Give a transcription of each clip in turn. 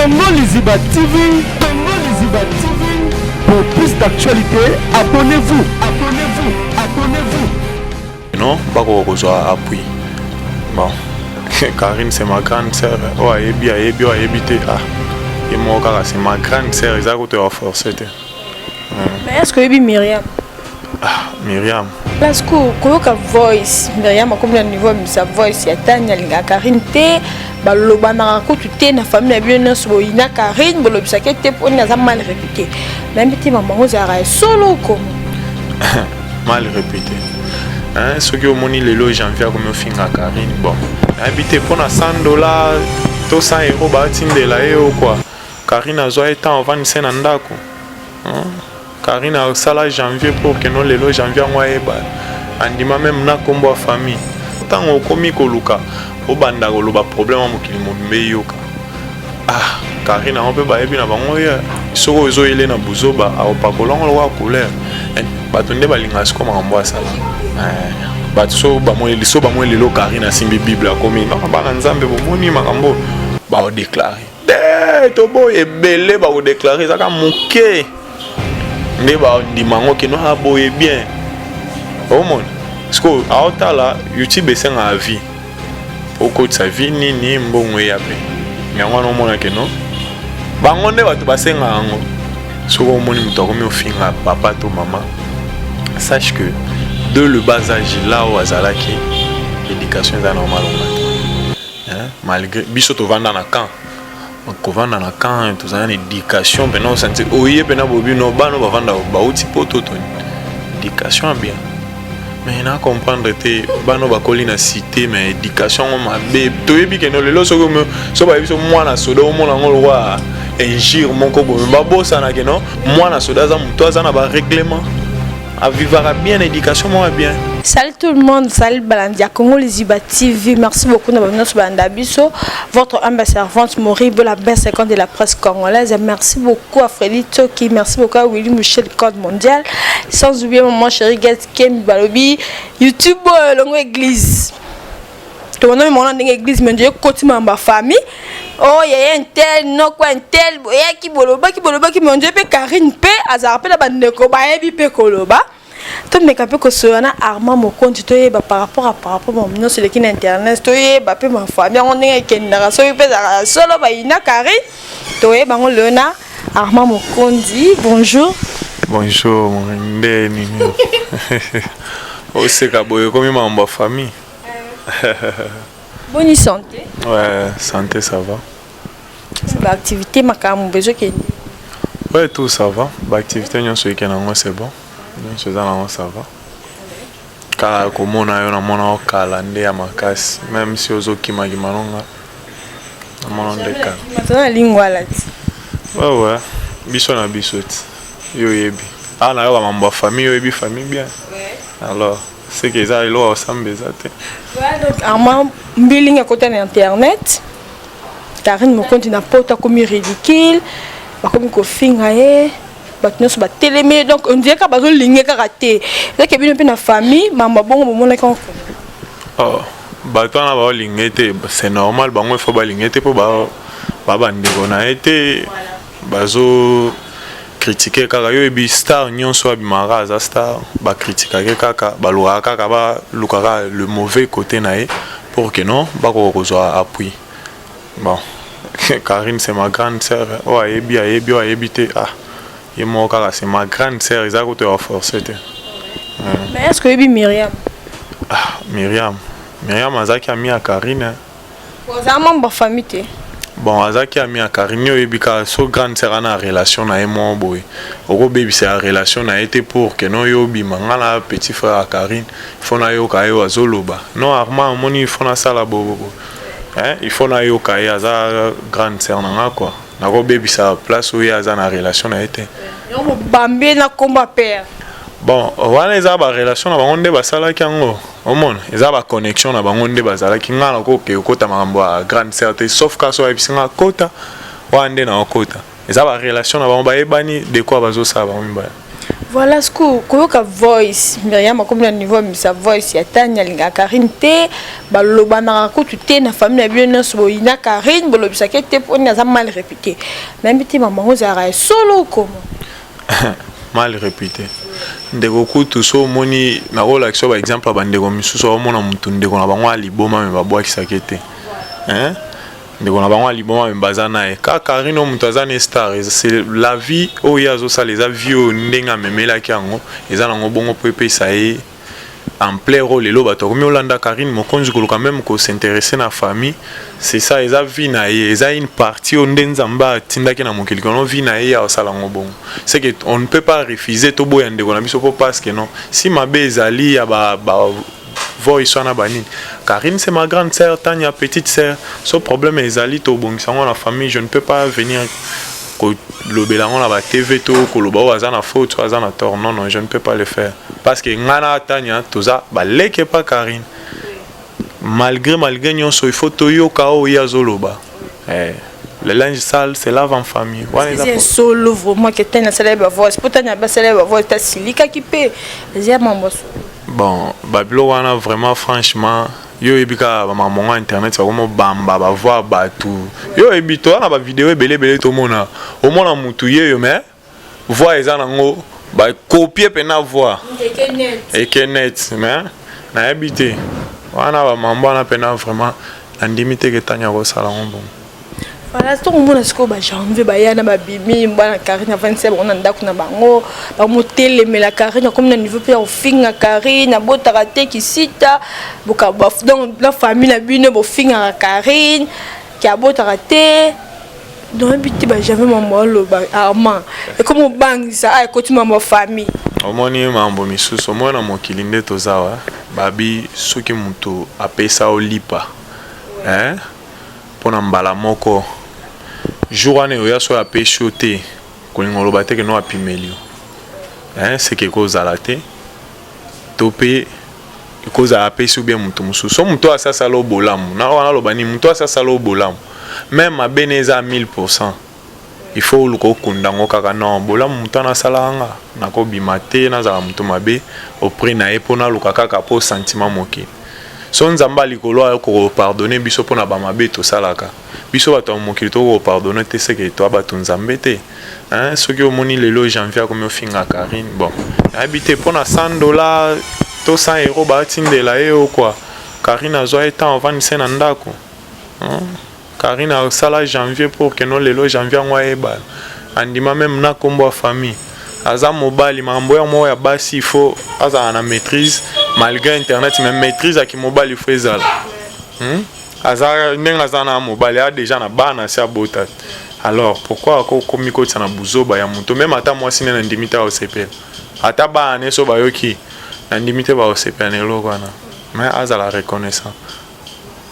Congo Liziba TV, Congo Liziba TV. Pour plus d'actualités, abonnez-vous, abonnez-vous, abonnez-vous. Non, bakoka kozwa appui. Bon, Karine, c'est ma grande sœur. Oyo ayebi, ayebi, oyo ayebi te, ah, ye moko kaka. C'est ma grande sœur, eza kutu ya force te. Mais est ce que oyebi Miriam? Ah, Miriam. Parce que koyoka voice, Miriam akomi na niveau abimisa voice ya tani alingaka Karine te, balobanaka kutu te na famille na bino nyonso. Boyina Karine, bolobisaki te mponi aza mal réputé. Nayebi te mamango ezalaka ya solo okoma. Mal réputé, hein? Soki omoni lelo Janvier akomi ofinga Karine, bon, nayebi te mpona 100 $ to 100 € baatindela ye o quoi. Karine azwa ye temps ovandise na ndako, hein? Karine asala Janvier pour que no lelo Janvier yango ayeba andima même na nkombo ya famille. Ntango okomi koluka obanda koloba problème ya mokili mobimba eyoka, ah, Karine yango mpe bayebi na bango ye. Soki ozoyele na buzoba, akopakola yango lokola couleur. Bato nde balingaka siko makambo asala bato. So bamoni, so bamoni lelo Karine asimbi Bible, akomi non, bana Nzambe, bomoni makambo baodéclarer te, toboyi. Ebele bakodéclarer, ezaka moke nde bandima yango keno aboye bien. Omona sikoyo aotala YouTube, esengaka vie, okotisa vie nini, mbongo eya mpe yango wana. Omona keno bango nde bato basengaka yango. Soki omoni moto akomi ofinga papa to mama, sache que de le bas âge là oyo azalaki, éducation eza normal onga te, hein? Malgré biso tovanda na camp, kovanda na camp, tozala na éducation mpena. Osanti oye mpena bobino bana bavanda bauti poto to éducation ya bien, mais na comprendre te bana bakoli na cité, mais éducation yango mabe. Toyebi kende lelo soki so bayebi so mwana soda, omona yango lokwa injure moko boye. Babosana keno mwana soda aza moto aza na barèglement, avivaka bien, éducation moko bien. Salut tout le monde, salut Balandia Congo Liziba TV. Merci beaucoup de Balanda biso. Votre humble servante Moribo, la belle 50 de la presse congolaise. Et merci beaucoup à Freddy Toki, merci beaucoup à Willy Michel Code Mondial. Sans oublier maman chérie Get Kem Balobi, YouTube longo église. Tout le monde mona ndenge église mais Dieu continue ma famille. Oh yaya un tel, noko un tel, boyaki bolobaki bolobaki mais Dieu pe Karine pe azara pe na bandeko bayebi pe koloba. Tomeka mpe kosola na Armand Mokonzi, toyeba par rapport makambo nyonso eleki na internet, toyeba mpe mafamille yango ndenge ekendaka, soki mpe ezalaka solo bayina Karine. Toyeba yango lelo na Armand Mokonzi. Bonjour. Bonjour. Nde nini oseka boye? Ekomi makambo ya famille. Boni santé? Ouais, santé ça va. Baactivité, makambo ezokende? Ouais, tout ça va. Baactivité nyonso ekende yango, c'est bon, nyonso eza nango ça va. Kaka komona yo, namona yo kala nde ya makasi, même si ozokimakima nonga, namona nde kala. Toza na lingwala ti. Ouais, biso na biso ti yo oyebi awa nayoka mambo ya famille, oyebi famille bien, alors c'est que eza eloko ya kosamba eza te. Donc Armand, mbilingi akota na internet, Karine Mokonzi na poto akomi ridicule, bakomi kofinga ye, bato nyonso batelemi. Donc on dirait kaka bazolinge kaka te. Ezaki bino mpe na famille mambo bongo bomonaki yango? Oh, bato wana baolinge te, c'est normal. Bango ifo balinge te mpo ba bandeko na ye te. Bazo critiquer kaka. Yo oyebi star nyonso abimaka aza star, bakritikake kaka, balukaka kaka, balukaka le mauvais côté na ye pour que non bakoka kozwa appui. Bon, Karine, c'est ma grande sœur. Oyo ayebi, ayebi, oyo ayebi te, ah, ye moko kaka. C'est ma grande sœur, eza kutu ya force te. Mais est ce que oyebi Miriam? Ah, Miriam, Miriam azalaki ami ya Karine. Ozala membre ya famille te? Bon, azalaki ami ya Karine. Oyebi kaka so grande sœur ana relation na ye moko boye, okobebisa ya relation na ye te pour que no yo obima. Nga na petit frère ya Karine, faut nayoka ye azoloba: non, Armand, omoni, il faut nasala bobobo, il faut nayoka ye, aza grande sœur na nga quoi. Nakobebisa place oyo ye aza na relation na ye te. Yango bobambe na komba père. Bon, wana eza barelation na bango nde basalaki yango. Omona eza baconnexion na bango nde bazalaki. Nga nakoke okota makambo ya grande sœur te, sauf ka so ayebisi nga kota wana nde na okota. Eza barelation na bango, bayebani de quoi bazosala bango mibale. Voilà ce que koyoka voice Myriam akomi na niveau misa voice ya Tania alingaka Karine te, balobanaka kutu te na famille na bino nyonso boyina Karine, bolobisaka te mpo nini aza mal réputé. Nayebi te mama yango ezalaka ya solo koma. Mal réputé ndeko kutu so omoni nakolakisa ba exemple ya bandeko misusu, aomona motu ndeko na bango ya liboma me babwakisaki te, hein? Ndeko na bango ya liboma me baza na ye kaka. Karine oyo moto aza ne star, c'est la vie oyo ye azosala, eza vie oyo ndenge amemelaki yango, eza nango bongo mpo epesa ye ampleur oyo lelo bato akomi olanda Karine Mokonzi, koluka même kos'intéresser na famille. C'est ça, eza vie na ye, eza une partie oyo nde Nzambe atindaki na mokili kono vie na ye ya kosala yango bongo. C'est que on ne peut pas refuser, toboya ndeko na biso mpo parce que non, si mabe ezali ya ba voice wana banini. Karine, c'est ma grande sœur, Tania, petite sœur. So problème ezali, tobongisa yango na famille. Je ne peux pas venir kolobela yango na batv to koloba oyo aza na faute, oyo aza na tort. Non, non, je ne peux pas le faire parce que ngai na Tania toza baleke pa Karine. Malgré nyonso, il faut toyoka oyo ye azoloba. Eh, le linge sale se lave en famille. Wana eza solo vraiment ke Tania asala ye bavoice, mpo Tania basala ye bavoice, tasilikaki mpe eza mambo. Bon, babiloko wana vraiment, franchement, yo oyebi kaka bamamongo ya internet, bakoma bamba bavoix bato. Yo oyebi, toza na bavideo ebele ebele, tomona omona mutu yeyo, mais voix eza nango bakopie mpena voix eke net. Mais nayebi te, wana bamambo wana mpena vraiment nandimi te ke Tania kosala yango bongo. Voilà, tokomona sikoyo bajanvier baya na babimi bana Karine avandisa bango na ndako na bango, bamotelemela Karine, akomi na niveau mpe ya kofinga Karine, abotaka te kisita. Donc na famille na bino bofingaka Karine ke abotaka te. Nayebi te, bajanvier mambo aloba Armand ekomi obangisa, a ekoti mambo ya famille. Omoni mambo misusu, omoni na mokili nde toza wa babi, soki moto apesa olipa, eh? Mpona mbala moko jour wana oya, soki apesi yo te, kolinga oloba te ke no apimeli yo, eh? Seke ekozala te to mpe ekozala apesi ou bien moto mosusu. So moto oyo asasala o bolamu na wana, aloba nini? Moto oyo asasala o bolamu, même mabe ne eza 1000, il faut oluka okunda yango kaka. Non, bolamu moto wana asalaka nga, nakobima te nazala moto mabe auprès na ye mpo naluka kaka mpo sentiment mokili. So Nzambe ya likolo akokopardonner biso mpona bamabe tosalaka, biso bato ya mokili tokokopardonner te, seke toa bato Nzambe te. Soki omoni lelo Janvier akomi ofinga Karine, bon, nayebi te mpona 100 $ to 100 euro baatindela ye o quoi. Karine azwa ye temps avandise na ndako. Karine asala Janvier pour ke no lelo Janvier yango ayebana, andima même na nkombo ya famille. Aza mobali, makambo ya moko ya basi, il faut azala na maîtrise malgré internet, mais maîtrise aki mobali il faut ezala, Aza ndenge aza na mobali, aza déjà na bana, si abota, alors pourquoi akokomi kotisa na buzoba ya moto? Même ata mwasi nde, nandimi te aosepela, ata bana ne so bayoki, nandimi te baosepela na eloko wana. Mais azala reconnaissant,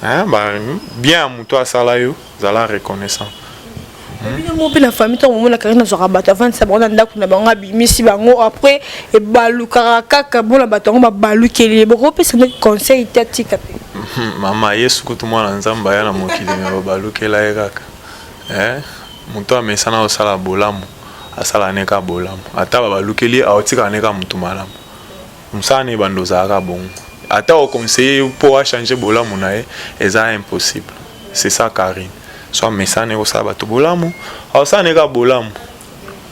hein, ba, bien ya moto asala yo, zala reconnaissant. Bino mo mpe na famille, ntango omona Karine azwaka bato, avandisa bango na ndako na bango, abimisi bango, après ebalukaka kaka mpona bato yango babalukeli ye, bokopesa nde conseil te atika mpe? Mama, Yesu kutu mwana Nzambe aya na mokili me babalukela ye kaka, eh? Moto amesana kosala bolamu, asala ne ka bolamu, ata babalukeli ye, aotikala ne ka motu malamu. Mosala ne ebanda ozalaka bongo, ata oconseille mpo achange bolamu na ye, eza impossible. C'est ça, Karine so amesana kosala bato bolamu, aosala ne ka bolamu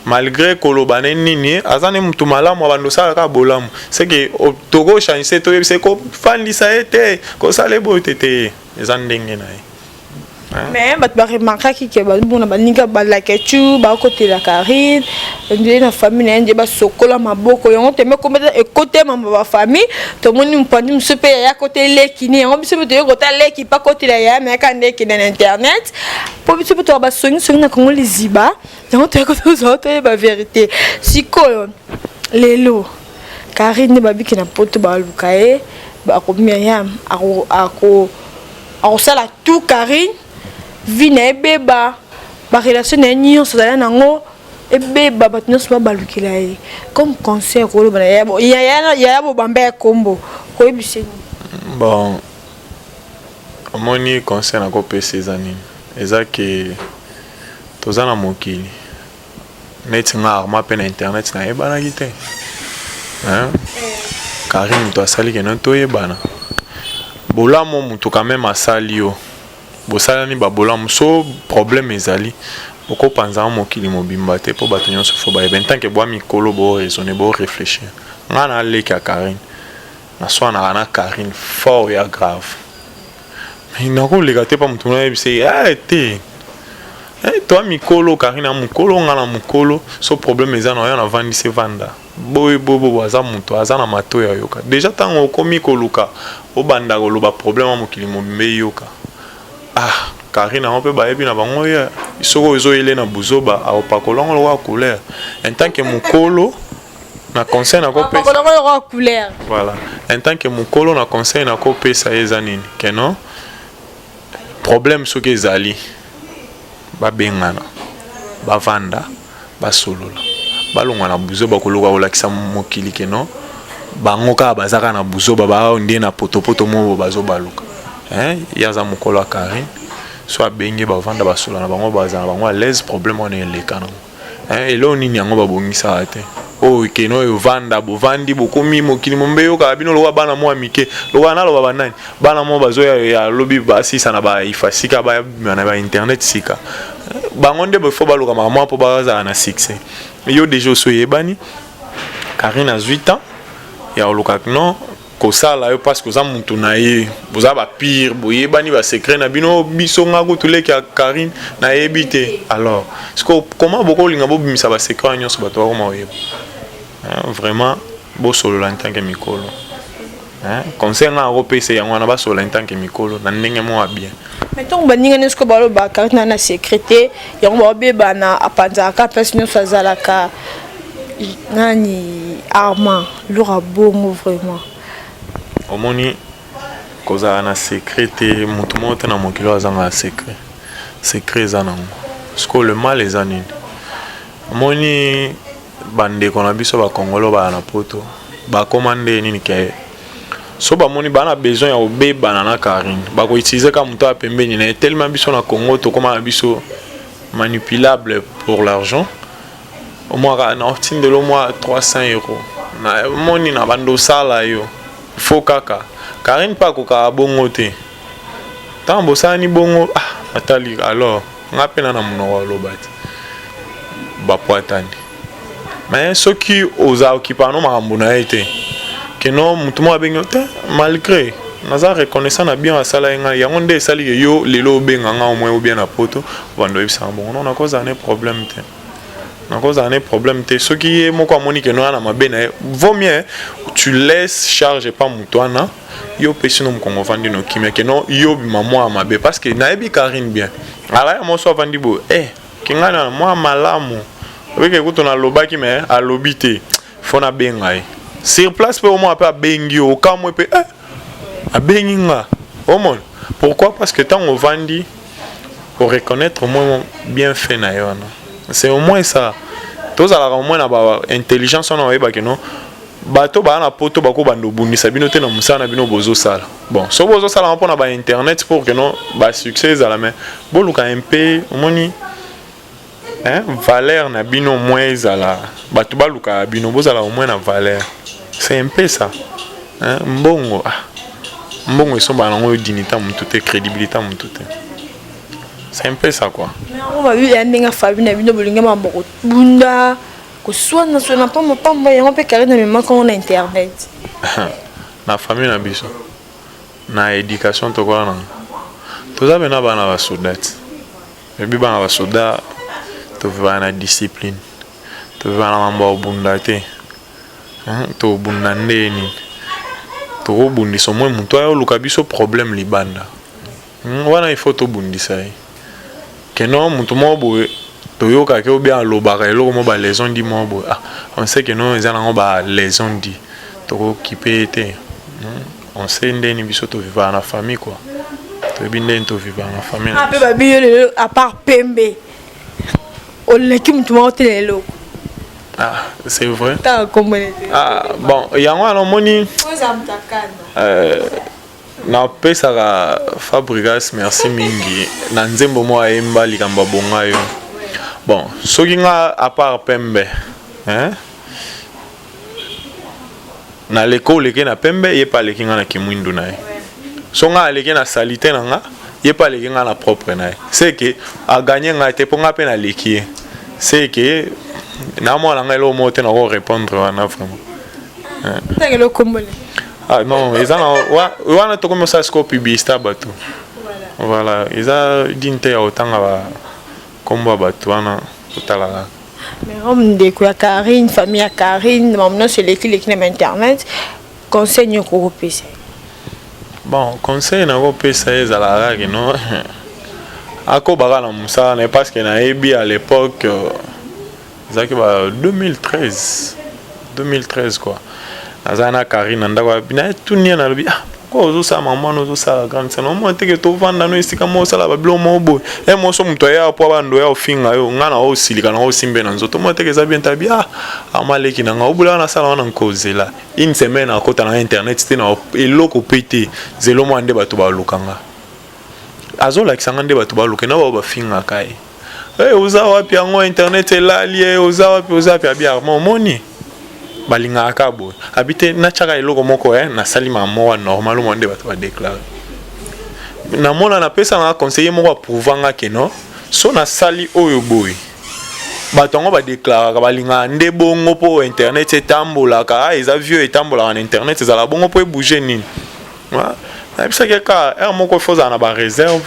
malgré koloba ne nini, aza ne motu malamu, abanda osala kaka bolamu. C'est que tokochange, toyebisa kofandisa ye te, kosala eboye te te, eza ndenge na ye. Mais bato baremarkaki ke bamona baninga balaka tu bakotela Karine nde na famille na ye, nde basokola maboko yango teme ekotema bafamille. Tomoni mopandi mosusu mpe yaya kote eleki ni yango, biso mpe toyei kota leki mpa kotela yaya, me yaka nde ekende na internet, mpo biso mpe toka basongisongi na Kongo Liziba yango, toyei kozwa toyeba vérité. Sikoyo lelo Karine nde babiki na Poto, baluka ye, bako Miriam akosala tout Karine vie na ebeba, barelation na ye nyonso azala nango ebeba, bato nyonso babalukela ye. Comme conseil koloba na yaya Bobamba ya kombo, koyebisa nini? Bon, omoni, conseil nakopesa eza nini? Eza ke toza na mokili. Neti nga Arma mpe na internet nayebanaki te, hein? Karine moto asali keno toyebana. Bolamu moto quand même asali yo, bosalani babolamu. So problème ezali, bokopanzaka mokili mobimba te, mpo bato nyonso fo bayeba. En tant que bwa mikolo, boraisonner, boréfléchir. Nga na aleki ya Karine, naswanaka na Karine fort ya grave, mais nakoleka te mpa motu nayebisa ye te. Toa mikolo, Karine ya mokolo, nga na mokolo. So problème eza na oyo, navandisi, vanda boye boye boye. Aza moto aza na matoyi ayoka déjà. Ntango okomi koluka obanda koloba problème ya mokili mobimba eyoka, ah, Karine yango mpe bayebi na bango ye. Soki ozoyele na buzoba, akopakola yango lokola couleur. En tant que mokolo, na conseil nakopesa, voilà, en tant que mokolo, na conseil nakopesa ye eza nini? Keno problème soki ezali, babengana, bavanda, basolola, balongwa na buzoba koluka kolakisa mokili keno bango kaka baza kaka na buzoba, baa nde na potopoto moko bazobaluka. Ye aza mokolo ya Karine. So abengi, bavanda, basolola na bango, bazala bango à l'aise, problème wana eleka nango. Eloko nini yango babongisaka te? Oyo keno oyo vanda, bovandi, bokomi mokili mombe yokaka bino lokola bana mwa mike. Lokola naloba banani, bana moko bazoya ya lobi, basisa na baifa sika, babima na bainternet sika. Bango nde bafo baluka makambo mpo bazala na succès. Yo déjà oso oyebani. Karine azwi temps ya koluka non kosala yo parce que oza mutu na ye, boza bapire, boyebani basecret na bino. Biso, nga kutu leki ya Karine, nayebi te. Alors siko comment bokolinga bobimisa basecret wana nyonso, bato bakoma koyeba? Vraiment, bosolola en tant que mikolo. Conseil nga akopesa yango wana, basolola en tant que mikolo na ndenge moko ya bien. Mais ntongo baninga nyonso ko baloba Karine na secret te, yango baobebana, apanzaka place nyonso azalaka. Nani Armand Lora bongo vraiment? Omoni, kozala na secret te, motu moko te na mokili oyo azanga na secret. Secret eza nango. Sikoyo le mal eza nini? Omoni, bandeko na biso bakongolo baya na Poto, bakóma nde nini ke so bamoni baa na besoin ya kobebana na Karine, bakoutiliser kaka moto ya pembeni na ye. Tellement biso na Congo tokóma na biso manipulable pour l'argent. Omwaka na otindela mwa 300 euro, na omoni na bando osala yo fo kaka Karine mpe akokaka bongo te. Ntango bosalani bongo, ah, atali alors nga mpe na monoko aloba te, bapwatani. Mais soki oza okipaka no makambo na ye te, keno motu moko abengi yo te, malgré naza reconnaissant na bien asala ye ngai, yango nde esali ke yo lelo obenga nga au moins obia na Poto, obanda oyebisanga bongo. Non, nakozala ne problème te, nakozala ne problème te. Soki ye moko amoni ke no ya na mabe na ye, vaut mieux tu laisses charge pa moto wana. Yo opesi no mokongo, ovandi no kimia, ke no yo bima mwa mabe, parce que nayebi Karine bien. Ala ya moso avandi boye, eh, kingai na mwa malamu obike kutu nalobaki, mais alobi te, fo nabenga ye sur place mpe. Omona mpe abengi yo, okamwe mpe, eh, abengi nga. Omona pourquoi? Parce que ntango ovandi oreconnaître au moins bien fait na ye wana, c'est au moins ça. Tozalaka au moins na ba intelligence wana, oyebaki no bato baa na Poto bakobanda obundisa bino te na mosala na bino bozosala. Bon, so bozosala mpona bainternet pour que no basuccès ezala, mais boluka mpe omoni, hein, valeur na bino au moins ezala, bato balukaka bino, bozala au moins na valeur. C'est un peu ça, hein, mbongo, ah, mbongo esombaka nango dignité ya motu te, crédibilité ya motu te. C'est un peu ça, quoi. Yango babi ya ndenge fabi na bino bolingi mambo kobunda, koswana swana pamba pamba, yango mpe Karine amemaka ngo na internet. Na famille na biso, na éducation tokola nango, toza pena bana basoda ti ebi bana basoda, tovivaka na discipline, tovivaka na mambo ya kobunda te. Tobunda nde nini? Tokobundisa omoi moto aya oluka biso problème libanda wana, il faut tobundisa ye. Keno moto moko boye toyokaki obia alobaka eloko mo balaison di moko boye, ah, on sait que non, eza nango balaison di, tokokipe ye te. On sait ndeni biso tovivaka na famille, quoi. Toyebi ndeni tovivaka na famille. Mpe babi yo lelo, à part pembe, oleki motu moko te na eloko. Ah, c'est vrai. Ah, bon, yango wana omoni, napesaka Fabrigas merci mingi na nzembo moko ayemba, likambo abonga yo. Bon, soki nga à part pembe, hein? Naleki oleki na pembe, ye mpe aleki nga na kimwindu na ye. So nga aleki na saleté na nga, ye mpe aleki nga na propre na ye. C'est que aganye ngai te, mpo nga mpe naleki ye. C'est que na mwana ngai eloko moko te nako répondre wana vraiment. Tangela okombole. Ah non, eza na wana tokomi osala sikoyo publicité ya bato. Voilà, eza dine te ya kotanga bakombo ya bato wana, totala kaka. Mais homme, ndeko ya Karine, famille ya Karine, mamu nyonso eleki leki na internet, conseil nini okokopesa? Bon, conseil nakopesa ye ezalaka kaka no akobaka na mosala na ye, parce que nayebi à l'époque ezalaki ba 2013, 2013 quoi. Naza na Karine na ndako, natuni ye, nalobi: "Ah, pourquoi ozosala mama wana, ozosala grande scène? Omona teke tovanda no esika mo osala babilo moko boye e moso, moto aya po bando ya ofinga yo, nga na osilika na osimbe na nzoto, omona teke eza bien." Tabi: "Ah, amaleki na nga obula wana, nasala wana nkozela une semaine, akota na internet te, na eloko mpe te, zelo mwa nde bato baluka nga." Azolakisa nga nde bato baluka na bao bafingaka ye. Hey, oza wapi yango, internet elali ye, oza wapi, oza wapi? Abi: "Arma, omoni balingaka kaka boye." Abi te, natiaka eloko moko nasali mama moko normal, omona nde bato badéclare. Namona napesa nga conseiller moko approuva nga ke non, so nasali oyo boye, bato yango badéclaraka, balingaka nde bongo mpo internet etambolaka. Eza vieux, etambolaka na internet, ezalaka bongo mpo ebouge nini. Nayebisaki kaka heure moko faut ozala na baréserve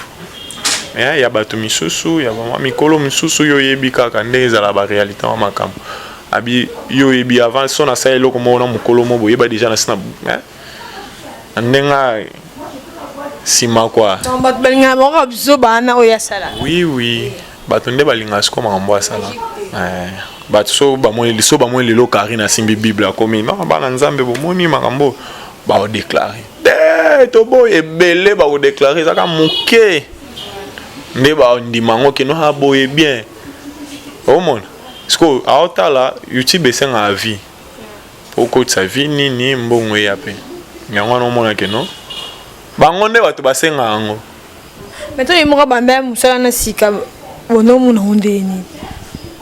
ya bato misusu, ya bamwa mikolo misusu. Yo oyebi kaka ndenge ezala baréalité wa makambo. Abi yo oyebi avant so nasala eloko moko na mokolo mo boyeba déjà na sina na ndenge nsima quoi. Bato balingaka bango biso bana oyo asala. Oui, bato nde balingaka sikoyo makambo asala. Bato so bamoni, so bamoni lelo Karine asimbi Bible, akomi non, bana Nzambe, bomoni makambo baodéclare te, toboyi ebele bakodéclare, ezaka moke nde bandima yango keno aboye bien. Omona sikoyo aotala YouTube, esengaka vie, okotisa vie nini, mbongo eya mpe yango wana. Omona keno bango nde bato basengaka yango. Mais to ye moko banda ya mosala na sika, bonomona ngo ndenge nini?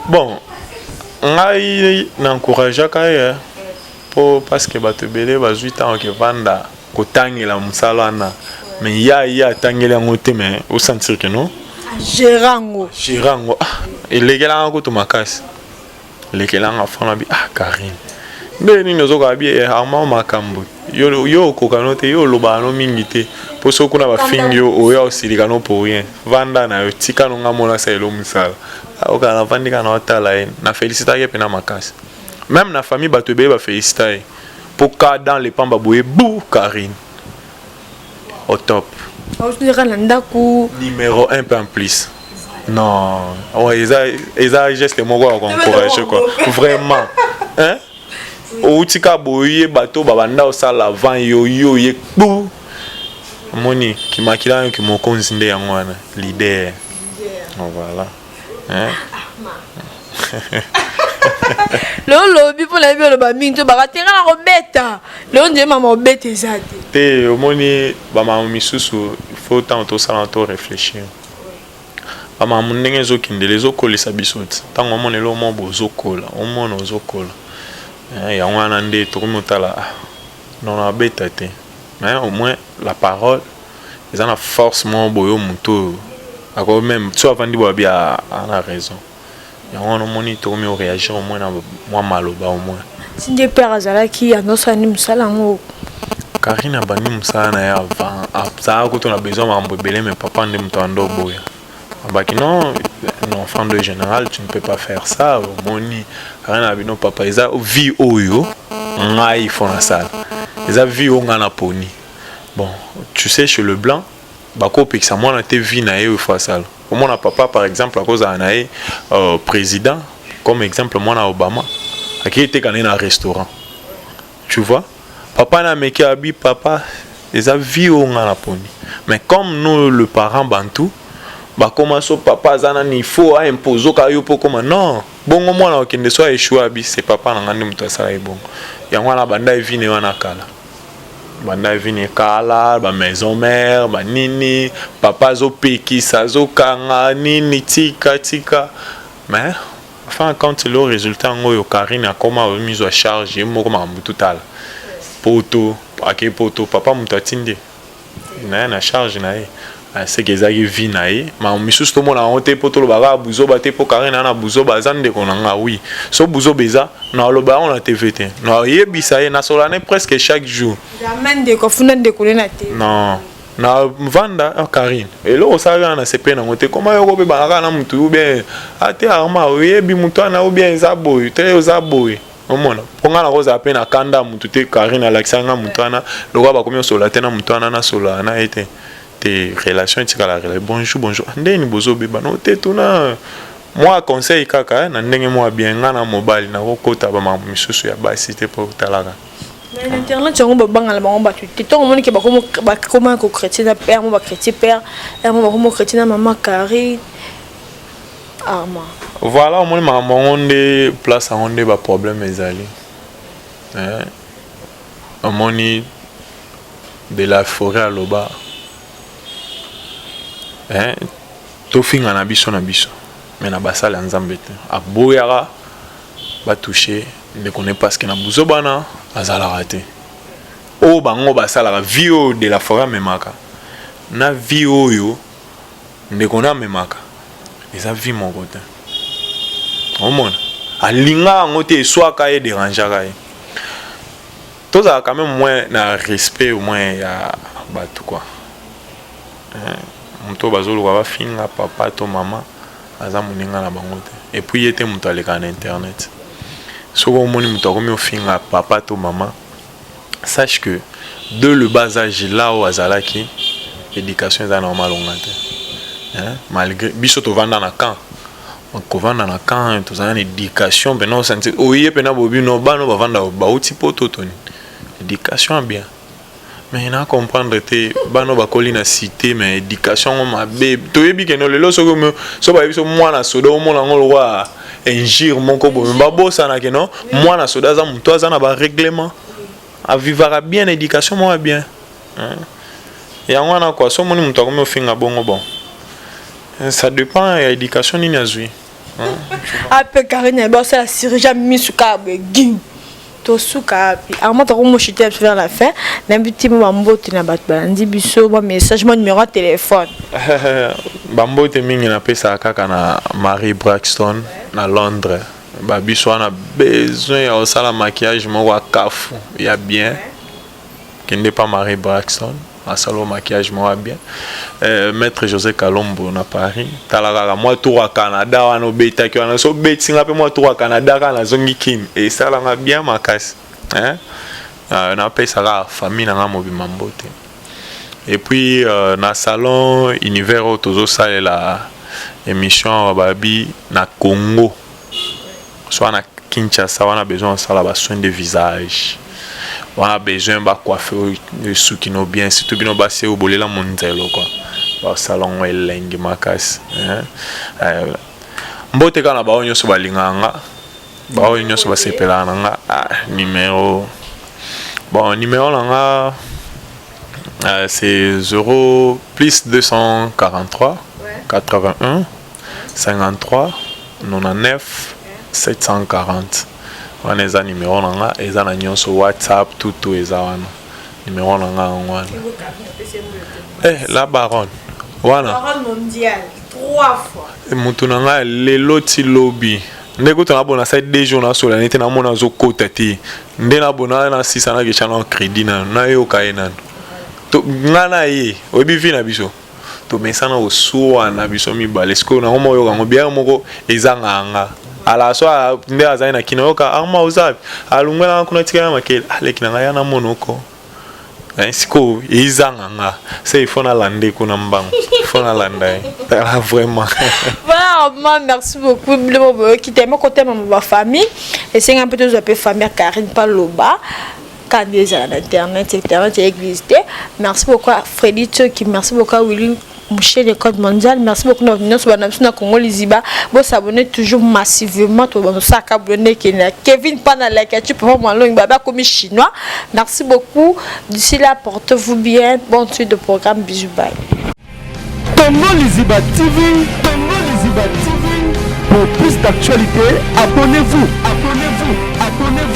Bon, ngai na encourageaka ye mpo parce que bato ebele bazwi ntango kevanda kotangela mosala wana, mais ya ye atangeli yango te, mais osentir ke non. Gérer yango. Gérer yango. Ah, elekelanga kutu makasi, elekelanga fana bi: "Ah, Karine, nde nini ozokoka bi Armand makambo yo, yo okoka no te, yo olobaka no mingi te, mpo soki kuna bafingi yo, oya osilika no pour rien. Vanda na yo, tika no nga mona asalela mosala." Okala navandi kaka na otala ye, na félicitaki ye mpena makasi. Même na famille, bato ebele bafélicita ye mpo ka dans le pamba boye bu Karine au top. Aotika na ndako. Numéro 1 mpe en plus. Non, ouais, eza geste moko ya koencourage quoi, vraiment, hein? Outi ka boye, bato babanda osala avant yo, yo ye kpu, omoni kimakila yo kimokonzi nde yango wana leader. Voilà, hein? Lelo lobi mpo nayebi oloba mingi to baka tenga na kobeta lelo nzela mama obeta eza te. Te, omoni bamama misusu, faut ntango tosala to réfléchir bamama ndenge ezokendela, ezokolisa biso ti ntango omona eloko moko bozokola, omona ozokola. Yango wana nde tokomi otala non, abeta te, mais au moins la parole eza na force moko boye. Oyo motu oyo ako même so avandi boye, abi ana raison. Yango wana omoni tokomi oréagir au moins na mwa maloba au moins. Ti nde père azalaki andosala nde mosala yango. Karine abandi mosala na ye avant, azalaka kutu na besoin makambo ebele, mais papa nde moto ando oboya, abaki: "Non, un enfant de général, tu ne peux pas faire ça." Omoni Karine na bino, papa, eza vie oyo ngai fo nasala, eza vie oyo ngai naponi. Bon, tu sais, chez le blanc bakopekisa mwana te vie na ye oyo fo asala. Omona papa par exemple akozala na ye président, comme exemple mwana Obama akei teka na ye na restaurant, tu vois, papa na ameki, abi: "Papa, eza vie oyo nga naponi." Mais comme nous le parent bantu bakoma so papa aza nani, il faut aimpose oka yo mpo koma non bongo, mwana okende so aéchoue, abi c'est papa na nga nde moto asala ye bongo. Yango wana banda evine wana kala, banda evine kala, bamaison mère banini, papa azopekisa, azokanga nini, tika tika. Mais fin compte, lelo résultat yango oyo, Karine akoma mizwa charge ye moko, makambo tutala poto, ake poto, papa moto atindi na ye na charge na ye, seke ezalaki vie na ye. Makambo misusu tomona yango te mpo tolobaka buzoba te, mpo Karine na buzoba aza ndeko na nga. Oui, so buzoba eza, naloba yango na TV te, nayebisa ye, nasola ne presque chaque jour. Jamais ndeko afunda ndeko ne na te. Non, na vanda, oh, Karine, eloko osalaki wana na sepe nango te. Koma yoko mpe bana kaka na mutu ou bien ate arma oyebi mutu wana, ou bien eza boye te, oza boye. Omona, mpo ngai nakozala mpe na kanda ya mutu te. Karine alakisaka nga mutu wana, lokola bakomi osola te na mutu wana, nasolaka na ye te te. Relation etikala relation. Bonjour, bonjour, ndeni bozobeba no te, tuna mwa conseil kaka na ndenge mwa bien. Nga na mobali, nakokota bamakambo misusu ya basi te, mpo talaka. Mais na internet yango, babangana bango bato te. Ntongo omonike bakoma kochrétien na père mo, bachrétien père mo, bakoma chrétien na mama Karine, Arma. Voilà, omoni makambo yango nde place yango nde baproblème ezali. Omoni, de la forêt aloba, tofinga na biso na biso, mais na basala ya Nzambe te. Aboyaka batouche ndeko ne, parce que na buzo bana azalaka te. Oyo bango basalaka, vie oyo de la forêt amemaka na vie oyo ndeko na amemaka, eza vie moko te. Omona, alinga yango te, eswaka ye, dérangeaka ye. Tozala quand même moins na respect au moins ya bato quoi. Moto oyo bazoluka bafinga papa to mama, aza moninga na bango te. Et puis ye te moto alekaka na internet. Soki omoni moto akomi ofinga papa to mama, sache que de le bas âge là oyo azalaki, éducation eza normal onga te, hein? Malgré biso tovanda na camp, kovanda na camp, tozala na éducation mpena. Osanti oye mpena bobino bana bavanda bauti poto, toni éducation bien. Mais na comprendre te, bana bakoli na cité, mais éducation yango mabe. Toyebi keno lelo soki so bayebi so mwana soda, omona yango lokwa injure moko boye. Babosana keno mwana soda aza moto aza na barèglement, avivaka bien, éducation moko bien. Yango wana quoi. So omoni moto akomi ofinga bongo, bon, ça dépend ya éducation nini azwi. Ape Karine yabi osala chirurgie misu kaka boye gin, tosuka api arma tokomoshite biso vers la fin. Nayebi ti mo bambote na bato balandi biso, mwa message, mwa numéro ya téléphone. Bambote mingi napesaka kaka na Marie Braxton na Londres. Babiso wana besoin ya kosala maquillage moko ya kafu ya bien, kende pa Marie Braxton, asala maquillage moko ya bien. Maître José Kalombo na Paris, tala kaka mwa tour ya Canada wana obetaki wana, so obetinga mpe mwa tour ya Canada kaka, nazongi Kini, esalanga bien makasi, hein? Napesaka famille na nga mobimba mbote. Et puis na salon Univers oyo tozosalela émission, babi na Congo, so wana Kinshasa wana, besoin osala basoin de visage wana, besoin bacoiffe suki no bien, surtout bino basi oyo bolela monzelo quoi, basala yango elengi makasi. Mbote kaka na bao nyonso balingaka nga, baoyo nyonso basepelaka na nga. Ah, numéro, bon, numéro na nga, c'est 0 plus 243 81 53 99 740. Wana eza numéro na nga, eza na nyonso, WhatsApp, tutu eza wana. Numéro na nga yango wana. La baronne wana. Motu na ngai lelo ti lobi nde kutu nabona, asali 2 jours nasola nete, namona azokota te. Nde nabona nasisa, nakesha na crédit nano, nayoka ye nano. Ngai na ye, oyebi vie na biso, tomesana koswana biso mibale. Sikoyo nango moko oyoka yango biere moko ezangaka nga ala so nde azali na kino, oyoka arma oza alungwelanga kuna, tikala makele aleki na ngai ya na monoko. Sikoyo ezanga nga se, il faut nalanda kuna mbango, il faut nalanda ye. Tala vraiment. Vraiment, merci beaucoup. Biloko boyoki te, moko te, mama bafamille esenga mpe tozwa mpe famille ya Karine Paloba kandi ezala na internet, internet ya église te. Merci beaucoup à Freddy Tsoki, merci beaucoup à Willy Mouchel, Code Mondial. Merci beaucoup na nyonso bana biso na Congo Liziba. Bosabonner toujours massivement, to bosaka abonné Kenya. Kevin Pana like tu peux moi longue baba comme chinois. Merci beaucoup. D'ici là, portez-vous bien. Bonne suite de programme. Bisous, bye. Congo Liziba TV, Congo Liziba TV. Pour plus d'actualités, abonnez-vous, abonnez-vous, abonnez-vous.